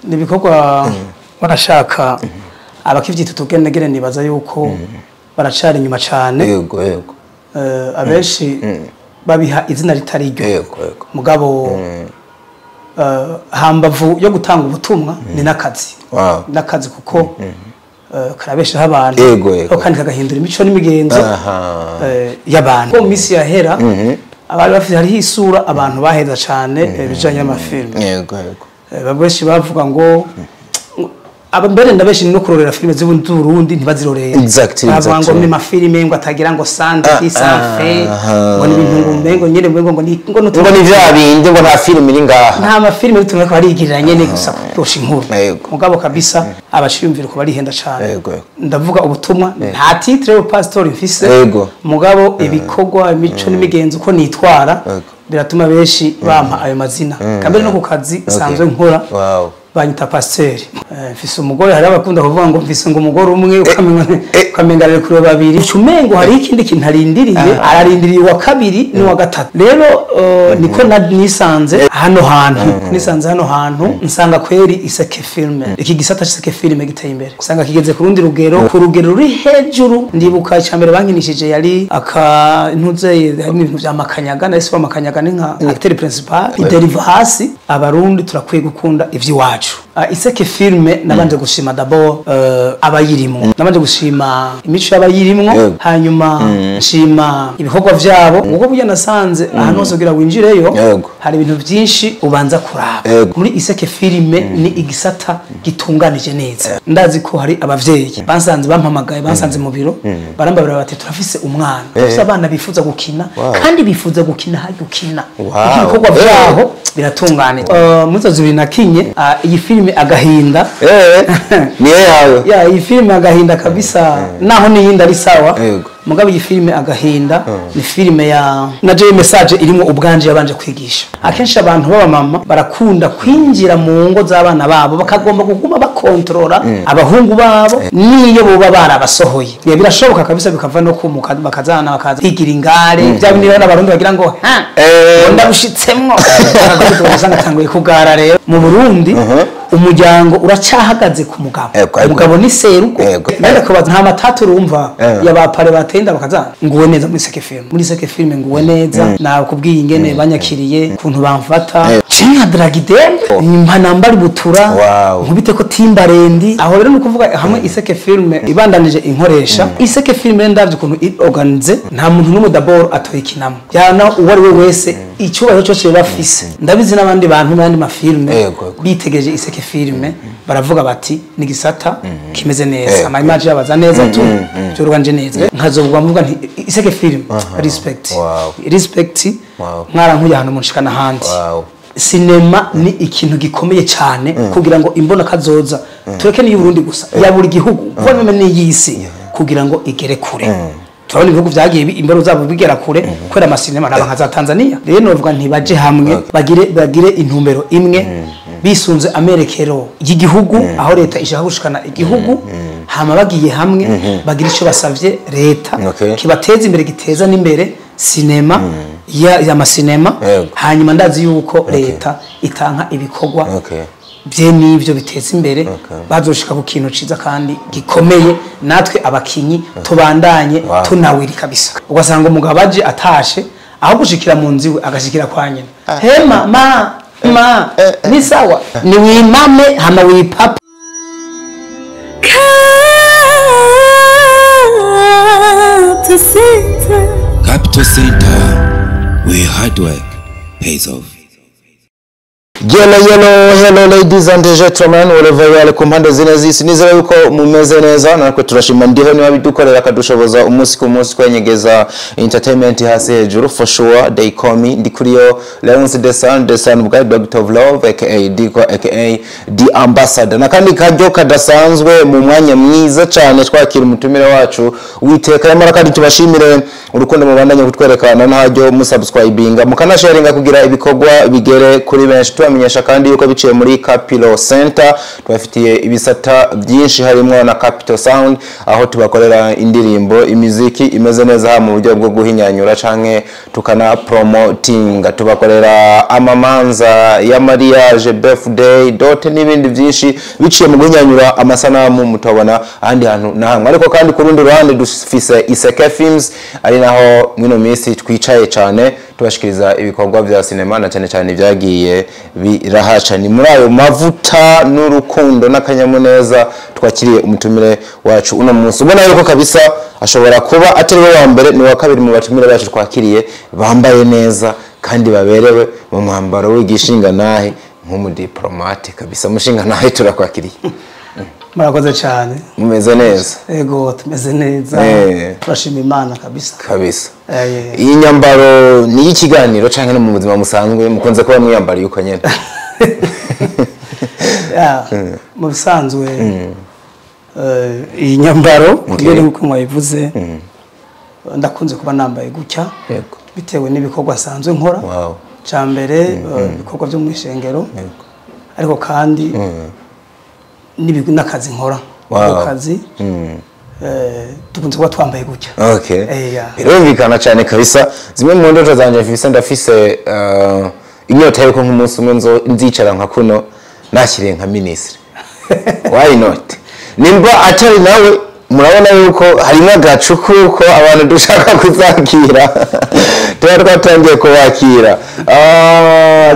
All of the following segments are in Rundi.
Ni ibikorwa barashaka abakivyita utugenegene, nibaza yuko baracari inyuma cane. Yego yego. Abenshi babiha izina ritari ryo. Yego yego. Mugabo hambavu yo gutanga ubutumwa ni n'akazi. N'akazi kuko karabeshaho abantu. Yego yego. Kandi kagahindura imico n'imigenzo y'abantu. Ko mu minsi yahera abari bafite hariho isura abantu baheza cane ibijanye n'amafilme. Yego yego. Benshi bavuga ngo aba mbere ndabeshi no kurorera filime z'Uburundi ntibazirorera. Bavuga ngo ni mafilime ngo atagira ngo sande isanfe ngo ni ibintu ngo mbengo nyene ngo ni ngo ngo ni vya bindi ngo nta filime iri ngaha. Nta mafilime bitumwe ko barigirira nyene gusa kurosha inkuru. Mugabo kabisa abashiyumvira ko barihenda cane. Ndavuga ubutumwa nta titre yo pastor mfise. Mugabo ibikorwa imico n'imigenzo uko nitwara biratuma benshi bampa ayo mazina. Kambere no ku kazi sanzwe nkora. Banyita pasteur. Mfise umugore, hari abakunda kuvuga ngo mfise ngo umugore umwe ukamenga rero kuri babiri. Ucumengo hari ikindi kintu arindiriye, ararindiriye wa kabiri n'uwa gatatu. Rero niko nisanze hano hantu, nisanze hano hantu nsanga kweri Iseke Film. Iki gisata c'Iseke Film giteye imbere. Usanga kigeze ku rundi rugero, ku rugero ruri hejuru. Ndibuka icambere bankinishije yari aka ntuzeye harimo ibintu vya makanyaga, nahise wa makanyaga ni nka acteur principal. Ideriva hasi. Abarundi turakwiye gukunda ivy'iwacu. Iseke Film nabanje gushima d'abord abayirimwo, nabanje gushima imico y'abayirimwo, hanyuma nshima ibikorwa vyabo. Ubwo burya nasanze ahantu hose kugira winjireyo hari ibintu byinshi ubanza kuraba. Muri Iseke Film ni igisata gitunganije neza. Ndazi ko hari abavyeyi bansanze bampamagaye, bansanze mu biro, barambabira bati turafise umwana, turafise abana bifuza gukina kandi bifuza gukina hari gukina. Ibikorwa vyabo biratunganije. Muri 2004 iyi filime Agahinda niyo yawe. Ya iyi filime Agahinda kabisa naho niyinda ari sawa. Mugabo iyi filime Agahinda ni filime ya na J message irimo ubwanje yabanje kwigisha. Akenshi abantu baba mama barakunda kwinjira mu ngo z'abana babo bakagomba kuguma bakontrola abahungu babo niyo boba barabasohoye. Birashoboka kabisa bikava no kumuka bakazana bakaza higira ingare bya bindi rero abarundi bagira ngo ha ndabushitsemwo usanga tanguye kugara. Rero mu Burundi umuryango uracahagaze ku mugabo. Umugabo ni serugo. Nenda kubaza nta matatu urumva yabapare batenda bakazana nguwe neza muri Iseke Film. Muri Iseke Film nguwe neza nakubwiye ingene banyakiriye kuntu bamfata. Cinka dragidem impanambari butura nkubite ko Timbarendi. Aho rero no kuvuga hamwe Iseke Film ibandanije inkoresha. Iseke Film ndavye ukuntu organize nta muntu n'umwe d'abord atoyikinamo. Yana uwo ari we wese icyubahiro cyose bafise. Ndabizi n'abandi bantu n'andi mafilme bitegereje Iseke Film baravuga bati ni gisata kimeze neza, ama image yabaza neza tu cyoruganje neza. Nkazovuga mvuga nti Iseke Film respect. Respect mwarankuye ahantu munshikana handi. Sinema ni ikintu gikomeye cyane kugira ngo imbona kazoza tureke ni y'Uburundi gusa ya buri gihugu kuko ni y'isi kugira ngo igere kure. Turabona ibihugu vyagiye imbero zabo bigera kure kwera amasinema naba nka za Tanzania. Rero novuga ntibaje hamwe bagire intumbero imwe bisunze amerekero y'igihugu aho leta ishaka gushikana igihugu, hama bagiye hamwe bagira ico basavye leta kibateza imbere giteza n'imbere sinema ya masinema. Hanyuma ndazi yuko leta itanka ibikorwa bye nivyo biteza imbere bazoshika ku kintu ciza kandi gikomeye. Natwe abakinyi tubandanye tunawiri kabisa. Ugasanga umugabo aje atashe aho gushikira mu nzu iwe agashikira kwa nyina. Hema ma ni sawa ni wimame hama wipapa. Capital Center, where hard work pays off. Yellow, yellow, hello ladies and gentlemen, wherever you are, ku mpande zine z'isi, nizera yuko mumeze neza. Natwe turashima ndiho niba bidukorera akadushoboza umunsi ku munsi kwenyegeza entertainment hasi hejuru. For sure they call me Ndikuriyo Leonce the Son, the Son of God, Doctor of Love, aka Diko, aka The Ambassador. Na kandi karyo kadasanzwe mu mwanya mwiza cyane twakira umutumire wacu witeka yamara, kandi tubashimire urukundo mubandanye kutwerekana ntaryo musubscribinga mukanasharinga kugira ibikorwa bigere kuri benshi. Tubamenyesha kandi yuko biciye muri Capital Center tubafitiye ibisata byinshi harimo na Capital Sound, aho tubakorera indirimbo, imiziki imeze neza mu buryo bwo guhinyanyura canke tukana promotinga. Tubakorera amamanza ya mariage, birthday, dot n'ibindi byinshi biciye mu guhinyanyura amasanamu mutobona ahandi hantu na hamwe. Ariko kandi ku rundi ruhande dufise Iseke Films, ari naho mwino minsi twicaye cyane tubashikiriza ibikorwa vya sinema na cyane cyane byagiye birahaca. Ni muri ayo mavuta n'urukundo n'akanyamuneza twakiriye umutumire wacu uno munsi. Ubona yuko kabisa ashobora kuba atari we wa mbere, ni wa kabiri mu batumire bacu twakiriye bambaye neza kandi baberewe mu mwambaro w'igishinga nahe nk'umudiplomate kabisa. Mushinga nahe, turakwakiriye. Murakoze cyane. Mumeze neza? Ego, tumeze neza, turashima Imana kabisa. Kabisa. Iyi nyambaro ni iy'ikiganiro canke no mu buzima musanzwe mukunze kuba mwiyambariye uko nyene? Mu bisanzwe iyi nyambaro kubera uko mwayivuze, ndakunze kuba nambaye gutya bitewe n'ibikorwa nsanzwe nkora. Ca mbere ibikorwa byo mu ishengero, ariko kandi n'akazi nkora. Ako kazi dukunze kuba twambaye gutya. Birumvikana cyane kabisa. Zimwe mu ndoto zanje mfise, ndafise inyota yuko nk'umunsi umwe nzicara nka kuno nashyiriye nka minisitiri. Why not? Nimba atari nawe, murabona yuko harimo agacu kuko abantu dushaka kuzakira tuba twatangiye kubakira.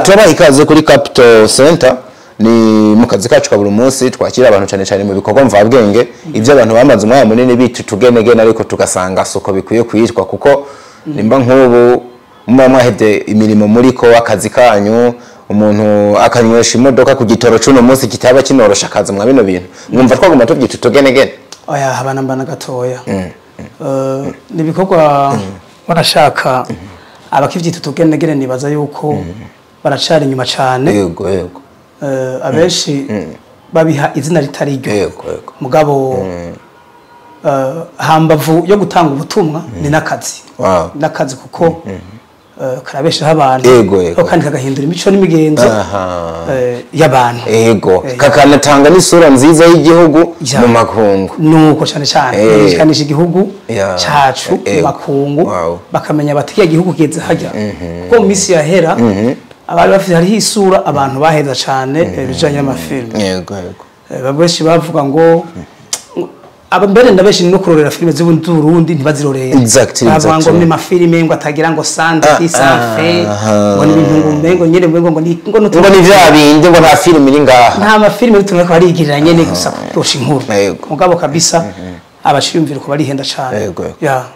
Turabaha ikaze kuri Capital Center. Ni mu kazi kacu ka buri munsi twakira abantu cyane cyane mu bikorwa mvabwenge, ibyo abantu bamaze umwanya munini bita utugenegene, ariko tugasanga soko bikwiye kwitwa, kuko nimba nk'ubu muba mwahevye imirimo muriko akazi kanyu, umuntu akanywesha imodoka ku gitoro c'uno munsi kitaba kinorosha akazi, mwa bino bintu mwumva twaguma tubyita utugenegene? Oya, habana mbana gatoya. Ni ibikorwa barashaka abakivyita utugenegene, nibaza yuko baracari inyuma cane. Yego yego. Abenshi babiha izina ritari ryo. Yego yego. Mugabo hambavu yo gutanga ubutumwa ni n'akazi. N'akazi kuko karabeshaho abantu, Yego. kandi kagahindura imico n'imigenzo y'abantu. Yego, kakanatanga n'isura nziza y'igihugu mu makungu. Nuko cyane cyane bishikanisha igihugu cacu mu makungu, bakamenya bati kiriya gihugu kigeze hajya. Kuko mu minsi yahera abari bafite hariho isura abantu baheza cyane ibijanye n'amafilme. Yego yego. Benshi bavuga ngo aba mbere na benshi no kurorera filime z'Uburundi ntibazirorere. Bavuga ngo ni mafilime ngo atagira ngo sande isafe, ngo ni ibintu ngo umengo nyene ngo ni ngo ngo ni vya bindi ngo nta filime iri ngaha. Nta mafilime bitumwe ko barigirira nyene gusa kurosha inkuru. Mugabo kabisa abashiyumvira ko barihenda cyane.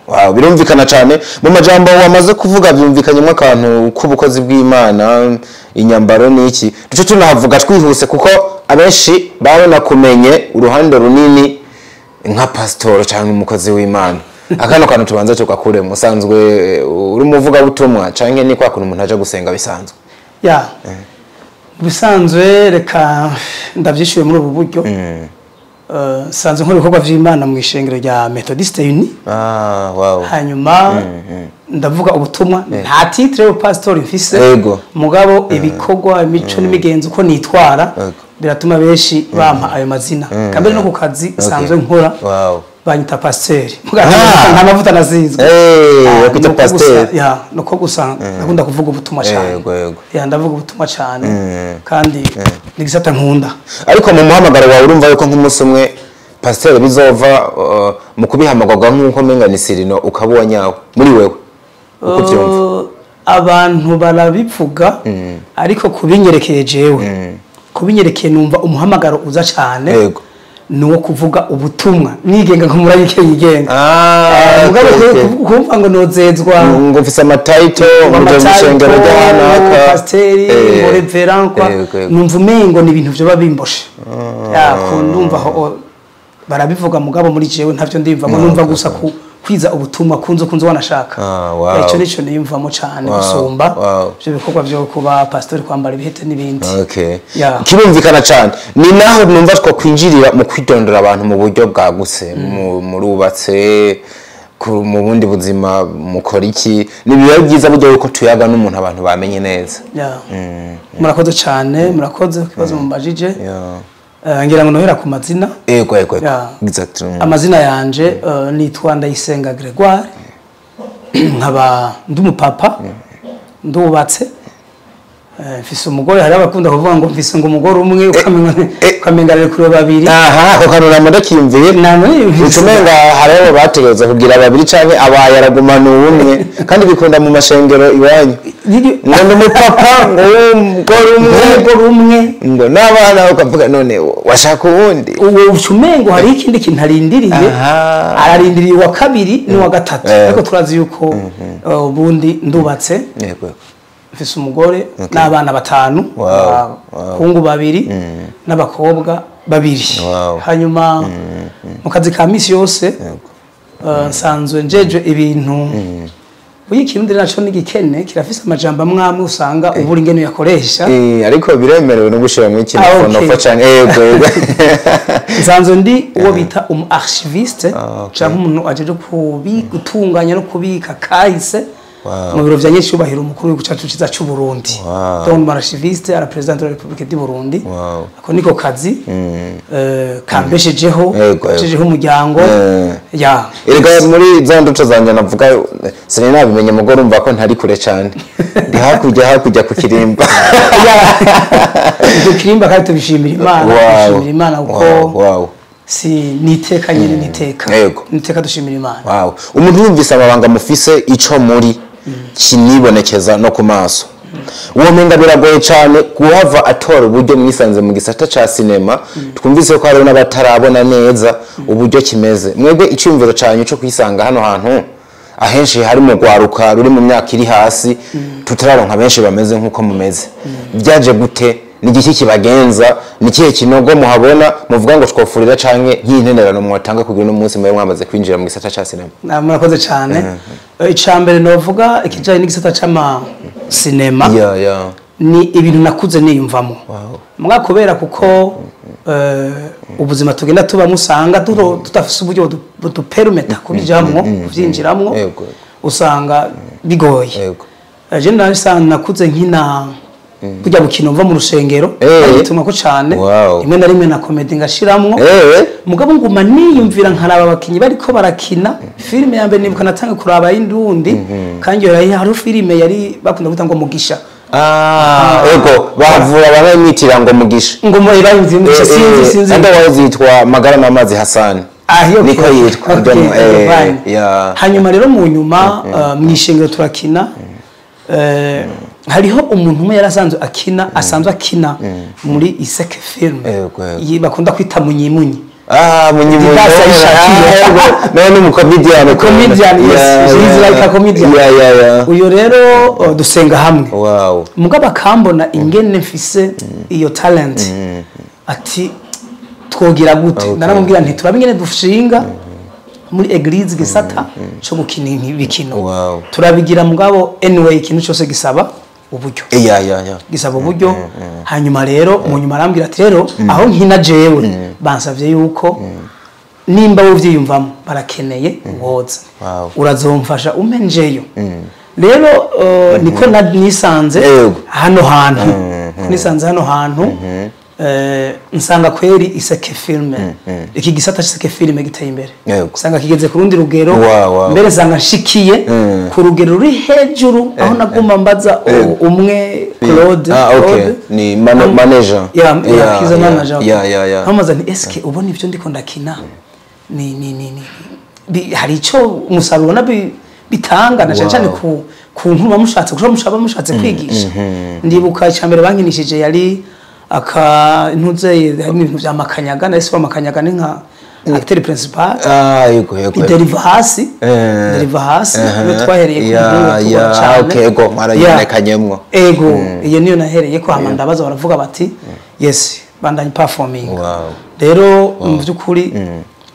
Wow, birumvikana cyane. Mu majambo wamaze kuvuga byumvikanyemo akantu k'ubukozi bw'Imana, inyambaro n'iki. Duce tunavuga twihuse kuko abenshi babona kumenye uruhande runini nka pastor cyangwa umukozi w'Imana. Akano kantu tubanza tugakure musanzwe uri umuvuga butumwa canke ni kwa kuntu umuntu aje gusenga bisanzwe? Bisanzwe reka ndavyishuye muri ubu buryo. Sanzwe nkora ibikorwa vy'Imana mu ishengero rya Methodiste Uni. Wow. Hanyuma ndavuga ubutumwa, nta titre yo pastor mfise. Mugabo ibikorwa, imico n'imigenzo uko nitwara biratuma benshi bampa ayo mazina. Kambere no ku kazi sanzwe nkora banyita pasteur. Nta mavuta nazizwe. Bakwita pasteur. Nuko gusa ndakunda kuvuga ubutumwa cyane. Yego. Ndavuga ubutumwa cyane kandi nigisata nkunda. Ariko mu muhamagaro wawe urumva yuko nk'umunsi umwe pasteur bizova mu kubihamagara nk'uko menga ni sirino ukaba uwanyawe muri wewe uko byumva? Abantu barabivuga, ariko kubinyerekeye jewe, kubinyerekeye numva umuhamagaro uza cyane. Nuwo kuvuga ubutumwa nigenga nka murayike yigenga. Mugabo kumva ngo nozezwa ngo mfise amatitle ngo mushengero ryanaka pasteur ngo reverend kwa, numva umengo ni ibintu byo babimboshe. Ndumva aho barabivuga, mugabo muri jewe ntavyo ndimvamo, numva gusa kwiza ubutumwa kunzo wanashaka. Ico nico niyumvamo cyane gusumba ibyo bikorwa byo kuba pastor, kwambara ibihete n'ibindi. Kirumvikana cyane. Ni naho numva two kwinjirira mu kwidondora abantu mu buryo bwagutse, murubatse Mu bundi buzima mukora iki? Ni biba byiza burya yuko tuyaga n'umuntu abantu bamenye neza. Yeah. Murakoze cyane, murakoze ku kibazo mumbajije. Yeah. Ngira ngo nohera ku mazina. Ego. Yeah. Exactly. Amazina yanje nitwa Ndayisenga Gregoire, nkaba ndi umupapa, ndubatse, mfise umugore. Hari abakunda kuvuga ngo mfise ngo umugore umwe, ukamenga ari kuri babiri. Aha, ako kantu nama ndakiyumviye. Ucumenga hariho bategereza kugira babiri canke abaye aragumana ubumwe, kandi bikunda mu mashengero iwanyu, ngo ndi umupapa, ngo umugore umwe, umugore umwe, ngo n'abana, ukavuga none washaka uwundi? Uwo ucumengo hari ikindi kintu arindiriye. Ararindiriye uwa kabiri n'uwa gatatu. Ariko turazi yuko ubundi ndubatse, mfise umugore n'abana batanu, abahungu babiri n'abakobwa babiri. Hanyuma mu kazi ka misi yose, nsanzwe njejwe ibintu buyi ikirundi naco n'igikene, kirafise amajambo amwe amwe usanga ubura ingene uyakoresha. Ariko biremerewe no gushira mu ikintu fonofa canke, yego. Nsanzwe ndi uwo bita umu archiviste, canke umuntu ajeje gutunganya no kubika kahise mu biro vya nyeshubahiro umukuru w'igihugu cacu ciza c'u Burundi. Donc archiviste à la présidente de la République du Burundi. Ako niko kazi kambeshejeho, kambeshejeho umuryango. Ya. Erega muri za ndoto zanje navuga, sinari nabimenye, mugore urumva ko ntari kure cane, ndi hakurya ku kirimba. Ibyo kirimba kandi tubishimira Imana, tubishimira Imana kuko si niteka nyine, niteka. Niteka, dushimira Imana. Wow. Umuntu yumvise amabanga mufise, ico muri kinibonekeza no ku maso, uwo menga biragoye cyane kuhava atora uburyo mwisanze mu gisata ca sinema. Twumvise ko hariho n'abatarabona neza uburyo kimeze. Mwebwe icyumviro cyanyu cyo kwisanga hano hantu ahenshi hari mu rwaruka ruri mu myaka iri hasi, tutararonka benshi bameze nk'uko mumeze, byaje gute? Ni igiki kibagenza? Ni ikihe kinogo muhabona muvuga ngo twofurira, canke nk'intenerano mwatanga kugira uno munsi mube mwamaze kwinjira mu gisata ca sinema? Murakoze cyane. Icya mbere novuga ikijyanye n'igisata c'ama sinema ni ibintu nakuze niyumvamo mwa kubera kuko ubuzima tugenda tubamo usanga tudafise uburyo budupermeta kubijamwo, kubyinjiramwo, usanga bigoye. Je ndabisanga nakuze nkina burya bukino mva mu rusengero, bituma ko cyane rimwe na rimwe na comedy ngashiramwo. Mugabo nguma niyumvira nkaraba abakinyi bariko barakina filime. Ya mbere nibuka natanga kuraba y'indundi, kandi iyo hari filime yari bakunda kwita ngo Mugisha. Ah, ego, bahavura bamwitira ngo Mugisha. Ngo mu ibayumviye Mugisha, sinzi, sinzi. Otherwise yitwa Magara n'Amazi Hassan. Ah, iyo niko yitwa. Okay, fine. Hanyuma rero mu nyuma mu ishengero turakina. Hariho umuntu umwe yari asanzwe akina, asanzwe akina muri Iseke Film. Yego. Iyi bakunda kwita Munyimunyi. Ah, Munyimunyi. Didasi ayishakiye. Yego, nawe ni umucomedian. Comedian, yes. He is like a comedian. Uyu rero dusenga hamwe. Mugabo akambona ingene mfise iyo talent, ati twogira gute? Naramubwira nti turabe ingene dushinga muri église gisata cyo gukina ibikino. Turabigira, mugabo anyway ikintu cyose gisaba uburyo, gisaba uburyo. Hanyuma rero mu nyuma arambwira ati rero aho nkina jewe bansavye yuko nimba uvyiyumvamo barakeneye woza, urazomfasha umpe njeyo. Rero niko nisanze hano hantu, nisanze hano hantu, nsanga kweri Iseke Filme, iki gisata c'Iseke Filme giteye imbere. Nsanga kigeze ku rundi rugero. Mbere nsanga nshikiye ku rugero ruri hejuru, aho naguma mbaza umwe Claude. Ah, okay. Claude. Ni manager. Yeah, he's a manager. Nkamubaza nti eske ubona ibyo ndiko ndakina ni hari icyo umusaruro ubona bitanga, na cyane cyane ku nkuru bamushatse kuko bamushatse kwigisha? Ndibuka icya mbere bankinishije yari aka ntuze harimo ibintu bya makanyaga, nahise ba makanyaga ni nka acteur principal. Ah, yego. Ideriva hasi, ideriva hasi iyo twahereye ku nkuru tubona cyane. Okay, ego, mwarayibonekanyemwo. Ego, iyo niyo nahereye ko. Hama ndabaza, baravuga bati yes, bandanye performing. Rero mu by'ukuri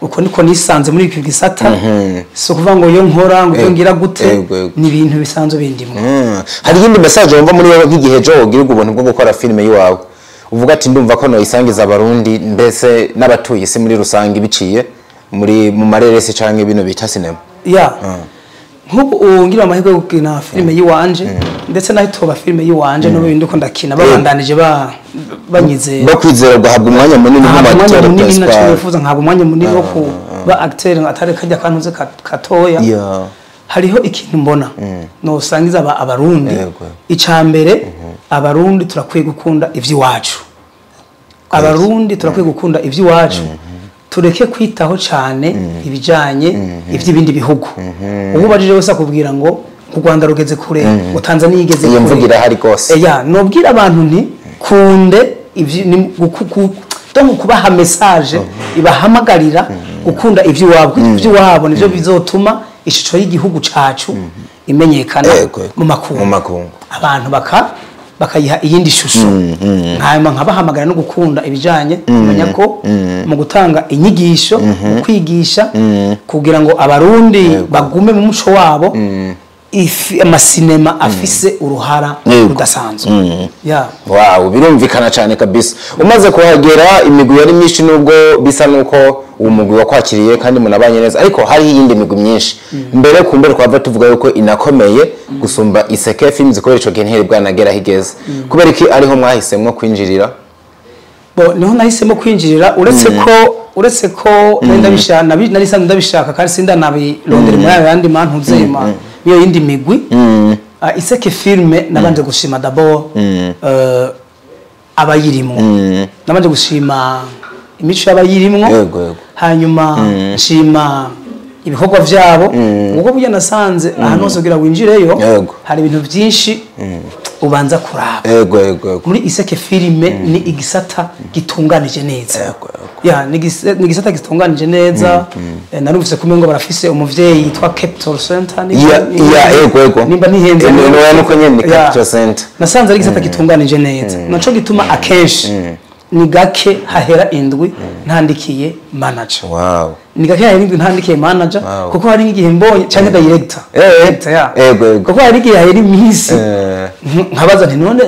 uko niko nisanze muri iki gisata. Si ukuvuga ngo iyo nkora ngo ibyo ngira gute, Yego. ni ibintu bisanzwe bindimwo. Hari iyindi message wumva muri wowe nk'igihe ejo wogirirwa ubuntu bwo gukora filime y'iwawe, uvuga ati ndumva ko noyisangiza Abarundi mbese n'abatuye isi muri rusange biciye muri mu mareresi canke bino bita sinema? Ya, nk'ubu ngira amahirwe yo gukina filime y'iwanje, ndetse naho itoba filime y'iwanje, n'ubu bindi uko ndakina babandanije banyizera, bakwizera ugahabwa umwanya munini nkahabwa umwanya nk'umu acteur munini, naco principal. nifuza nkahabwa umwanya munini wo kuba acteur, atari kajya kantuze katoya. Hariho ikintu mbona nosangiza Abarundi. Ica mbere, Abarundi turakwiye gukunda ivy'iwacu. Abarundi turakwiye gukunda ivy'iwacu, tureke kwitaho cyane ibijanye ivy'ibindi bihugu. Ubu ubajije wese akubwira ngo u Rwanda rugeze kure, ngo Tanzania igeze Iyo kure. mvugo irahari rwose. Eya, nobwira abantu nti kunde ivyi ni donc kubaha message ibahamagarira gukunda ivy'iwabo, kuko ivy'iwabo nivyo bizotuma ishusho y'igihugu cacu imenyekana Yego. mu makungu, Mu makungu. abantu bakayiha iyindi shusho. Hanyuma nkabahamagara no gukunda ibijanye, kumenya ko mu gutanga inyigisho, mu kwigisha, kugira ngo Abarundi bagume mu muco wabo, amasinema afise uruhara rudasanzwe, ya. Wow, birumvikana cyane kabisa. Umaze kuhagera, imigwi yari myinshi, nubwo bisa nuko uwo mugwi wakwakiriye kandi munabanye neza, ariko hariho iyindi migwi myinshi mbere ku mbere twava tuvuga yuko inakomeye gusumba Iseke Films, kubera ico gihe ntiheri bwanagera aho igeze. Kubera iki ariho mwahisemwo kwinjirira? Bo, niho nahisemo kwinjirira, uretse ko nari ndabishaka, nari sanzwe ndabishaka, kandi sindanabirondera muri ayo yandi mantuzema niyo yindi migwi. Iseke Filme, nabanje gushima d'abord abayirimwo, nabanje gushima imico y'abayirimwo, Yego, yego. hanyuma nshima ibikorwa vyabo, kuko burya nasanze ahantu hose kugira winjireyo hari ibintu byinshi ubanza kuraba. yego yego yego Muri Iseke Filime ni igisata gitunganije neza. Yego, yego. Ya, ni igisata gitunganije neza. Narumvise kumwe ngo barafise umuvyeyi yitwa Capital Center, Ya, yego. nimba ntihenze. No, nuko nyene ni Ya. Capital Center. Nasanze ari igisata gitunganije neza, naco gituma akenshi ni gake hahera indwi ntandikiye manager. Ni gake hahera indwi ntandikiye manager, kuko hari nk'igihe mbonye canke director. Director, ya. Yego. Kuko hari igihe hahera iminsi nkabaza nti none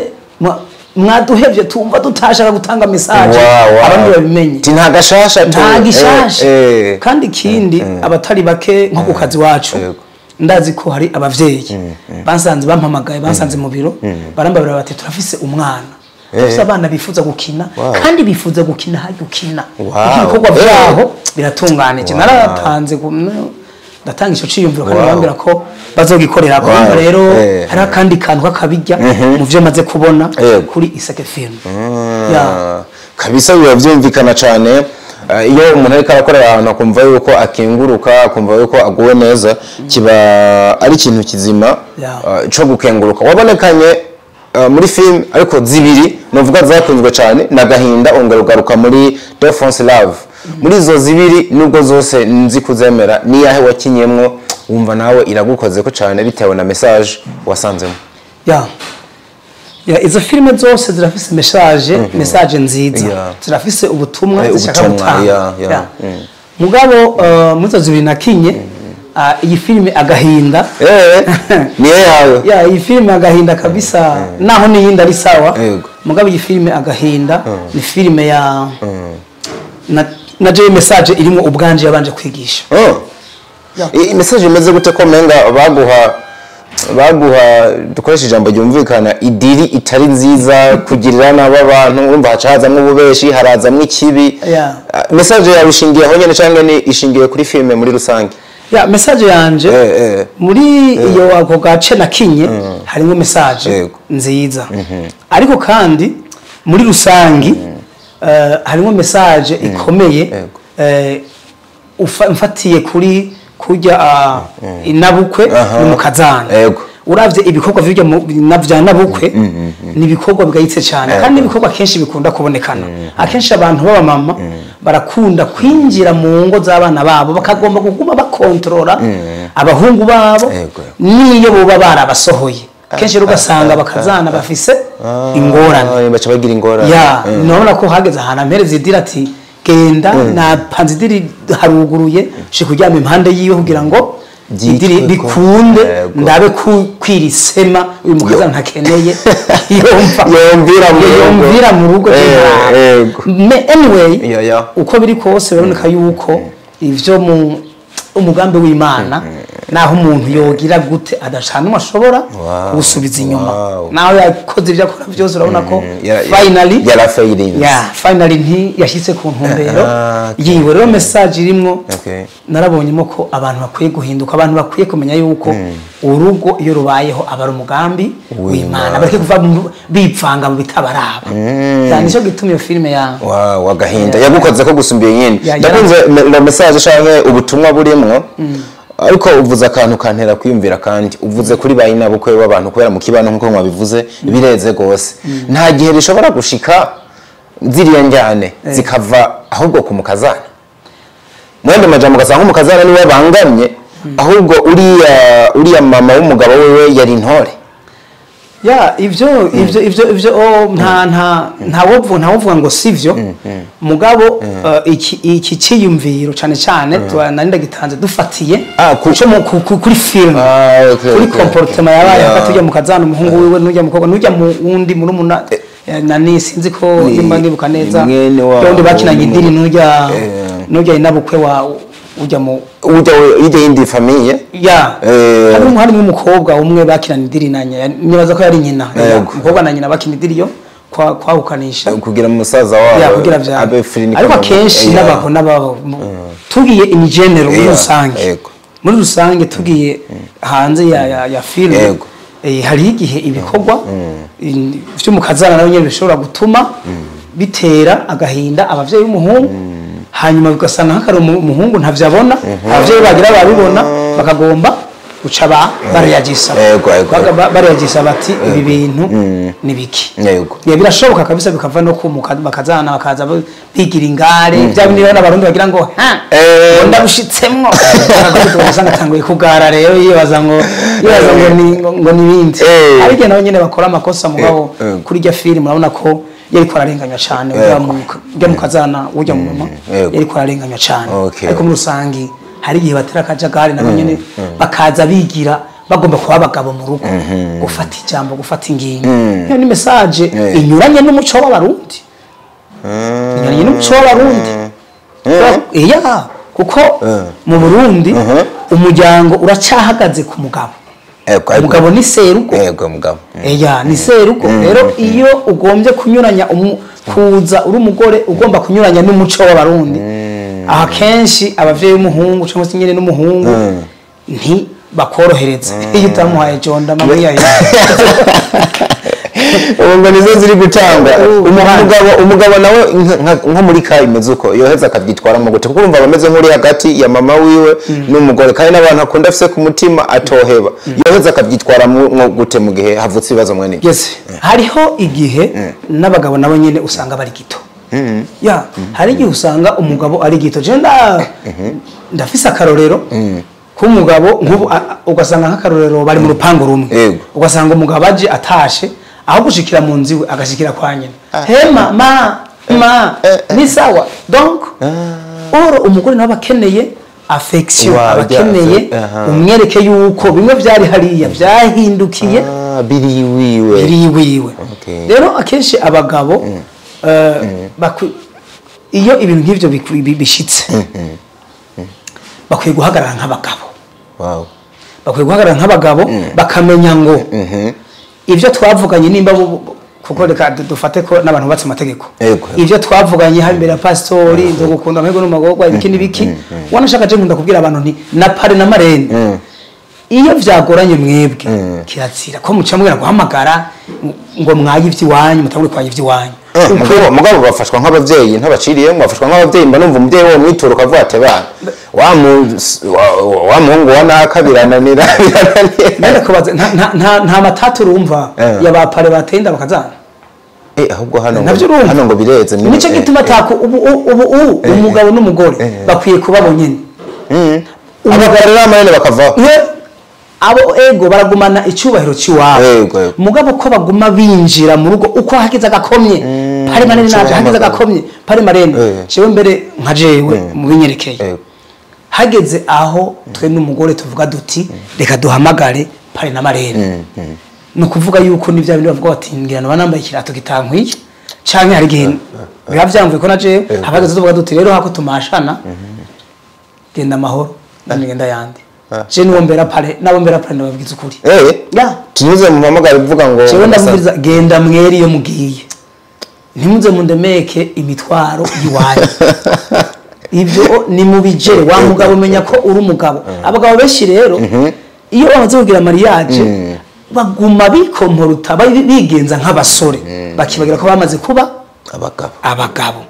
mwaduhevye, tumva tutashaka gutanga message, abandi babimenye. Ti nta gashasha Nta gishasha. Kandi ikindi, abatari bake nko ku kazi wacu, ndazi ko hari abavyeyi basanze bampamagaye, basanze mu biro, barambabira bati turafise umwana, turafise abana bifuza gukina, kandi bifuza gukina hari gukina, kuko ibikorwa vyaho biratunganije. Naratanze ndatanga ico ciyumviro, kandi barambwira ko bazogikorera ko. Rero hari akandi kantu k'akabirya mu vyo maze kubona kuri Iseke Film, ya. Kabisa biba byumvikana cyane. Iyo umuntu ariko arakorera ahantu akumva yuko akenguruka, akumva yuko aguwe neza, kiba ari ikintu kizima co gukenguruka. Wabonekanye muri film ariko zibiri novuga zakunzwe cyane na Gahinda, ongera ugaruka muri Defense Love. Muri izo zibiri, nubwo zose nzi kuzemera, niyahe wakinyemwo wumva nawe iragukoze ko cyane bitewe na message wasanzemo? Ya, izo filime zose zirafise message nziza, zirafise ubutumwa zishaka ubutumwa, gutanga. Ya. Ya. Mugabo muri izo zibiri nakinye, iyi filime Agahinda. Niyo yawe? Ya, iyi filime Agahinda kabisa, naho n'iyindi ari sawa, mugabo iyi filime Agahinda ni filime ya na je message irimo ubwanje yabanje kwigisha. Oh. Ya. Message imeze gute, ko menga baguha, dukoresha ijambo ryumvikana, idiri itari nziza, kugirira nabi abantu, urumva haca hazamwo ububeshi, harazamwo ikibi? Message yawe ishingiye aho nyene canke ni ishingiye kuri filime muri rusange? Ya, message yanje muri iyo ako gace nakinye harimo message nziza, ariko kandi muri rusangi harimo message ikomeye, mfatiye kuri kurya inabukwe n'umukazana. Uravye ibikorwa vy'urya na vya nabukwe, ni ibikorwa bigayitse cyane, kandi ibikorwa kenshi bikunda kubonekana. Akenshi abantu b'abamama barakunda kwinjira mu ngo z'abana babo, bakagomba kuguma bakontorora abahungu babo, niyo boba barabasohoye. Kenshi rero ugasanga bakazana bafise ingorane. Baca bagira ingorane. Ya, nabona ko hageze ahantu ampereza idiri ati genda, napanze idiri haruguruye, shi kuryama impande yiwe kugira ngo idiri Byitwe ko- bikunde, ndabe kwirisema uyu mukazana ntakeneye yumva Yumvira mu rugo. Yumvira mu rugo. Me anyway, Ya. uko biri kose biraboneka yuko ivyo mu umugambi w'Imana Naho umuntu yogira gute adashana umashobora gusubiza inyuma. Naho yakoze ibyo akora byose urabona ko finally yarafailing. Yeah, finally nti yashyitse ku ntumbero yiwe. Rero message irimwo narabonyemo ko abantu bakwiye guhinduka, abantu bakwiye kumenya yuko urugo iyo rubayeho aba ari umugambi w'Imana, bareke kuva bipfanga mu bitabaraba. Cyane cyo gituma iyo filime ya wow agahinda yagukoze ko gusumbiye nyine. Ndakunze la message canke ubutumwa burimwo. Ariko uvuze akantu kantera kwiyumvira, kandi uvuze kuri bayina bukwe w'abantu kubera mu kibano nkuko mwabivuze bireze gose. Nta gihe bishobora gushika ziriya njyane zikava ahubwo ku mukazana. Mwende majambo gasanga umukazana niwe bangamye, ahubwo uriya mama w'umugabo wewe yari intore. Ya ivyo ivyo ivyo ivyo nta wovuga ngo sivyo. Mugabo iki ciyumviro cyane cyane nari ndagitanze dufatiye kuri film, kuri comportement yabaye hagati y'ujya mukazana umuhungu wiwe n'ujya mukobwa n'ujya mu wundi murumuna nani sinzi ko nimba nibuka neza undi bakinanye idiri n'ujya inabukwe wa ujya mu ujya indi famille ya hari umukobwa umwe bakinana idiri na nibaza ko yari nyina, umukobwa na nyina bakina idiri yo kwahukanisha kugira musaza wabo kugira bya. Ariko kenshi n'abaho n'abaho tugiye in general muri rusange, muri rusange tugiye hanze ya film, hari igihe ibikorwa by'umukazana nawe nyine bishobora gutuma bitera agahinda abavyeyi b'umuhungu, hanyuma bigasanga nk'akari umuhungu ntavyabona, abavyeyi bagira babibona bakagomba guca bareyagisa bareyagisa bati ibi bintu ni biki. Birashoboka kabisa bikava no ku bakazana bakaza bigira ingare bya bindi n'abarundi bagira ngo ha ndabushitsemwo ugasanga atanguye kugara rero yibaza ngo ngo nibindi. Ariko nabo nyene bakora amakosa mugabo kuri rya film urabona ko yari kwararenganywa cyane, ujya mukazana ujya mu mama yari kwararenganywa cyane. Ariko muri rusangi hari igihe batera akajagari nabo nyene bakaza bigira bagomba kuba abagabo mu rugo, gufata ijambo, gufata ingingo. Iyo ni message inyuranye n'umuco w'abarundi, inyuranye n'umuco w'abarundi. Iya kuko mu Burundi umuryango uracyahagaze ku mugabo. Umugabo ni serugo. Yego mugabo. Eya ni serugo. Rero iyo ugombye kunyuranya kuza uri umugore ugomba kunyuranya n'umuco w'abarundi. Aha kenshi abavyeyi b'umuhungu cyangwa se nyene n'umuhungu nti bakorohereza. Iyo utamuhaye jonda mama yaye. Ubwo nizo ziri gutanga. Umugabo nawe nko muri ka imeze uko yoheza akabyitwaramo gute, kuko urumva bameze nk'uri hagati ya mama wiwe n'umugore, kandi n'abantu akunda afise ku mutima atoheba. Yoheza akabyitwaramo gute mu gihe havutse ibibazo mwene? Yes, hariho igihe n'abagabo nabo nyene usanga bari gito. Ya hari igihe usanga umugabo ari gito. Je ndafise akarorero k'umugabo nk'ubu ugasanga nk'akarorero bari mu rupango rumwe, ugasanga umugabo aje atashe aho gushikira mu nzu iwe agashikira kwa nyina. Hema ma ni sawa. Donc oro umugore nawe akeneye affection, abakeneye umwereke yuko bimwe byari hariya byahindukiye biri wiwe. Rero akenshi abagabo iyo ibintu nk'ivyo bishitse bakwiye guhagarara nk'abagabo. Bakwiye guhagarara nk'abagabo bakamenya ngo ibyo twavuganye nimba kuko reka dufate ko n'abantu batse amategeko, ibyo twavuganye hari imbere ya pastori nzogukunda amahirwe n'umagorwa ibiki n'ibiki, wanashaka je nkunda kubwira abantu nti na pare na marene iyo vyagoranye mwebwe kirazira ko muca mwera guhamagara ngo mwaye ivy'iwanyu mutangure kwaye ivy'iwanyu. Mugabo bafashwa nk'abavyeyi ntabaciriye, bafashwa nk'abavyeyi mba numva umuvyeyi wo mwituro kavuga ati bana wa muhungu wa naka birananira. Ndakubaza nta matatu urumva ya ba pare batenda bakazana. Ahubwo hano ngo bireze nico gituma tako ubu umugabo n'umugore bakwiye kuba bonyene. Abagabo n'amarene bakavaho abo ego baragumana icyubahiro ciwabo, mugabo ko baguma binjira mu rugo uko hakiza gakomye pare marene navyo hakiza gakomye pare marene jewe mbere nka jewe mu binyerekeye hageze aho twe n'umugore tuvuga duti reka duhamagare pare na marene. No kuvuga yuko nivya bindi bavuga bati ngira no banambaye ikirato gitankwiye canke hari gihe biba vyamvuye ko na jewe habageze tuvuga duti rero hako tumashana genda amahoro nandi genda yandi. Je niwo mbera pare, nabo mbera pare, ndababwiza ukuri. Ya. Tunyuze mu mpamagara uvuga ngo Jewe ndamubwiriza, genda mweri, iyo mugiye ntimuze mundemeke imitwaro y'iwanyu. Ibyo ni mubijere. Wa mugabo, menya ko uri umugabo. Abagabo benshi rero, iyo bamaze kugira mariage, baguma bikomporuta, bigenza nk'abasore, bakibagira ko bamaze kuba abagabo. Abagabo.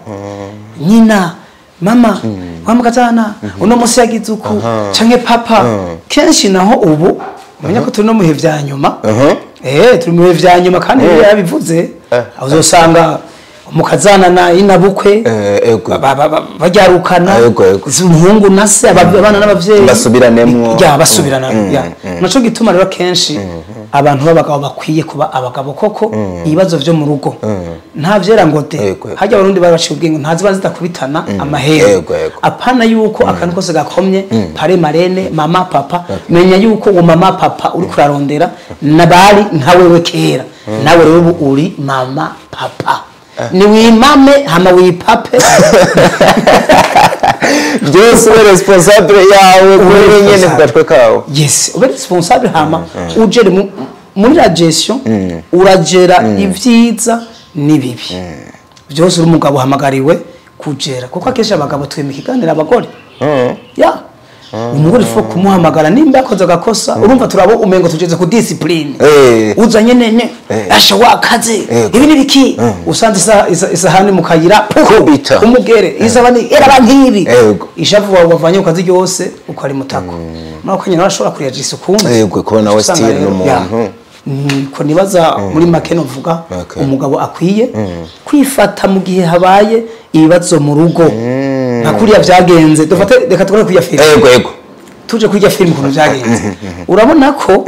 Nyina, mama wa mukazana uno munsi yagize uku, canke papa. Kenshi naho ubu umenya ko turi no mu bihe vya nyuma. Turi mu bihe vya nyuma, kandi Bibiliya yabivuze. Aho uzosanga umukazana na inabukwe Ego. baryarukana, Ego, ego. umuhungu na se, abana n'abavyeyi Basubiраnemwo. Ya, basubirana. Ya, naco gituma rero kenshi abantu b'abagabo bakwiye kuba abagabo koko. Ibibazo vyo mu rugo nta vyera ngo de. Ego, ego. Harya Abarundi bari baciye ubwenge, ntaziba zidakubitana amahera. Ego, ego. Apana yuko akantu kose gakomye parrain, marraine, mama, papa. Menya yuko uwo mama, papa uri kurarondera nabari nka wewe kera. Nawe rero ubu uri mama, papa, ni wimame hama wipape. Byose ube responsable yawe Ube kuri nyene ku responsable. gatwe kawe. Yes, ube responsable, hama ugere muri la gestion, uragera ibyiza n'ibibi byose. Uri umugabo, uhamagariwe kugera, kuko akenshi abagabo twema ikiganiro abagore. Ya, umugore faut kumuhamagara nimba yakoze agakosa. Urumva turabo umengo tugeze ku discipline. Uzanye nene asha wakaze, ibi nibiki, usanze isahani mu kayira, Kubita. umugere isabani eraba nkibi. Yego. Ishavu wawe wavanye ku kazi ryose ukari mutako, nawe kanya nawe ashobora kuriyagisa ukundi. Yego, kuba nawe Usanga still rero, n'umuntu. ya, ko nibaza muri make novuga umugabo akwiye kwifata mu gihe habaye ibibazo mu rugo nka kuriya vyagenze. Dufate, reka tukore kuriya filime. Yego yego. Tuje kurya filime ukuntu vyagenze, urabona ko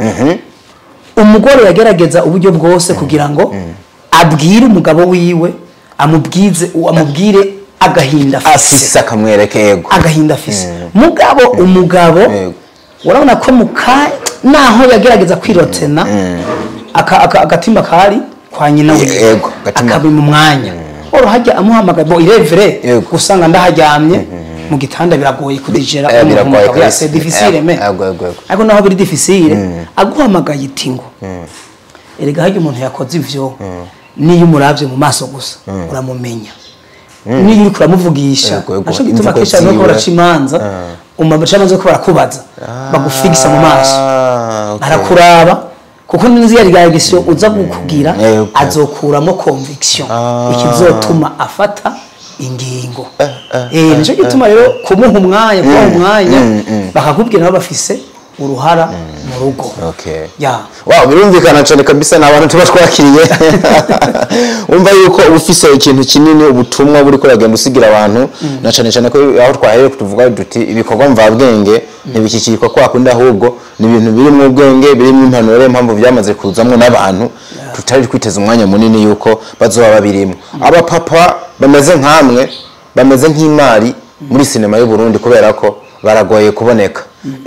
umugore yagerageza uburyo bwose kugira ngo abwire umugabo wiwe, amubwize, amubwire agahinda afise. Afise akamwereka, yego. Agahinda afise. Mugabo umugabo, urabona ko muka naho yagerageza kwirotena, agatima kari kwa nyina wiwe, Yego, agatima. akabima umwanya oro hajya amuhamagaye bo irevre. Usanga ndaharyamye mu gitanda, biragoye kudijera Eh, umuntu biragoye umugabo. kabisa. Ya, c'est difficile, mais Yego yego yego. ariko naho biri difficile, aguhamagaye iti ngo erega harya umuntu yakoze ivyo, niyo umuravye mu maso gusa uramumenya, niyo uriko uramuvugisha. Yego, yego. Naco gituma Imvugo kenshi abantu bariko ziwe. baraca imanza, umucamanza ko barakubaza, bagufigisa mu maso. Ah, okay. Arakuraba, kuko n'inzu ya réaction uza kukugira, azokuramo conviction ikizotuma afata ingingo. Nico gituma rero kumuha umwanya, kubaha umwanya, bakakubwira, nabo bafise uruhara mu rugo. Ya. Wow, birumvikana cyane kabisa. Ni abantu tuba twakiriye, wumva yuko uba ufise ikintu kinini, ubutumwa buri kuragenda usigira abantu, na cyane cyane ko aho twahereye tuvuga duti ibikorwa mvabwenge ntibikikirwa kwa kundi, ahubwo ni ibintu birimo ubwenge, birimo impanuro. Impamvu byamaze kuzamwo n'abantu tutari kwiteza umwanya munini yuko bazoba babirimo, abapapa bameze nkamwe, bameze nk'imari muri sinema y'u Burundi, kubera ko baragoye kuboneka.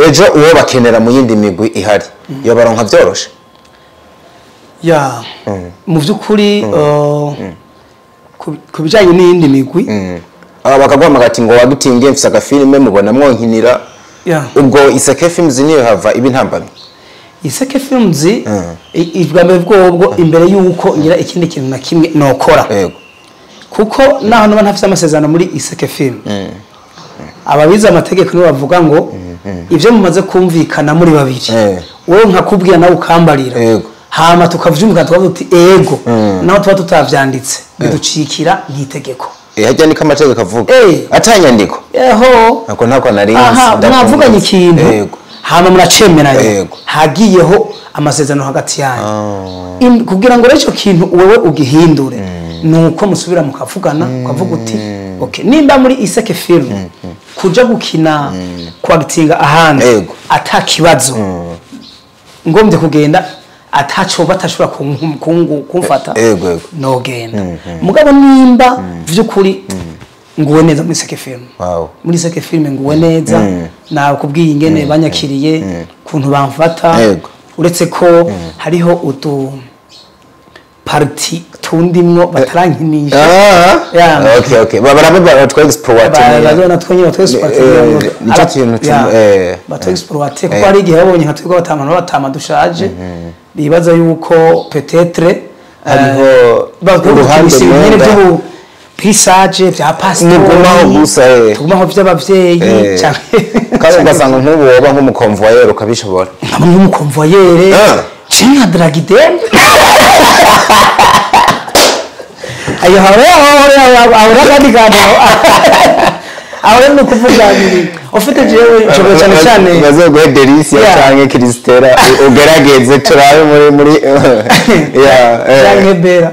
Ejo uwo bakenera mu yindi migwi ihari, iyo baronka byoroshe? Ya, mu by'ukuri, ku bijyanye n'iyindi migwi, Aba bakaguhamagara ati ngo wadutinge, mfise agafilime, mubona mwonkinira. Ubwo Iseke Films niyo hava iba intambamyi? Iseke Films, ibwa mbere bwobwo, imbere y'uko ngira ikindi kintu na kimwe nokora, kuko naho noba ntafise amasezerano muri Iseke Film, ababize amategeko nibo bavuga ngo ibyo mumaze kumvikana muri babiri, wowe nkakubwira nawe ukambarira, hama tukavyumvikana, tukavuga tuti ego, naho tuba tutavyanditse, biducikira nk'itegeko. Harya niko amategeko avuga? Atanyandiko? Eho. Ako ntako nari nzi, Aha. ndakumva. Mwavuganye ikintu, hama muracemeranya, hagiyeho amasezerano hagati yanyu. Kugira ngo rero icyo kintu wewe ugihindure, ni uko musubira mukavugana, ukavuga uti okay, nimba muri Iseke Film kuja gukina, kwagitinga ahandi, ata kibazo, ngombye kugenda ataco batashobora kumfata, Yego, yego. nogenda. Mugabo nimba vy'ukuri nguwe neza muri Iseke Film, muri Iseke Film nguwe neza, nakubwiye ingene banyakiriye, kuntu bamfata, uretse ko hariho utu parti tundimwo batarankinisha. Okay okay, babarabe batwa exploiter bazona twonyine batwa exploiter nicyo kintu batwa exploiter, kuko hari igihe babonye nka twebwe batama n'abatama dushaje bibaza yuko peut-être hariho uruhande rw'ubu pisage bya pastor mugumaho gusa tugumaho by'abavyeyi cyane, kandi ugasanga nk'ubu woba nk'umukonvoyeur ukabishobora nk'umukonvoyeur cinka dragidem ayo hahora kandi kandi aho no kuvuga ufite jewe nshobora cyane cyane bazoguhe Delicia canke Kristera ugerageze turabe muri ya canke Bera